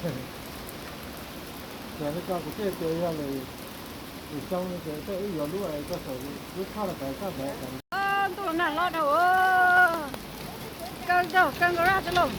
Ces li ko kuv thiaj tias yog lwm, lwm xyoo ces tej wb yuav lub ko saum lub tshaj los txog sab ntawd. Ntuj nag hlob dhau, kawg nkaus kawg nkaus raj tau lauj.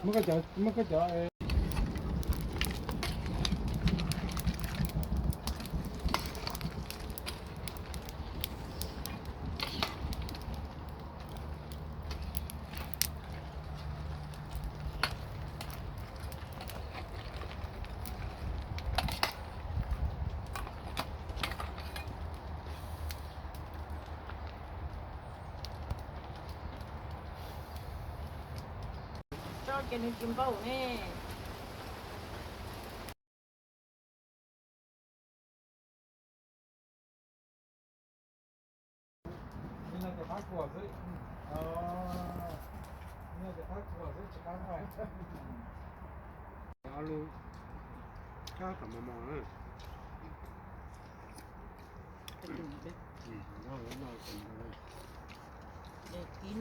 Muab koj cov, muab koj cov. Tso ces nws tsis npaum ne.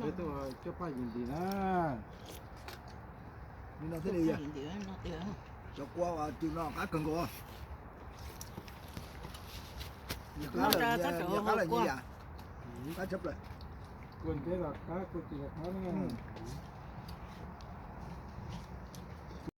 Peb tuaj coj paj yim ntim na. Li no thiaj li yog cov kua uas cw no qab kawg nkaus. Nyias qab lawm, nyias qab lawm nyias yam. Qab tshaj plaws. Kua nteb los qab, kua txiv los qab na.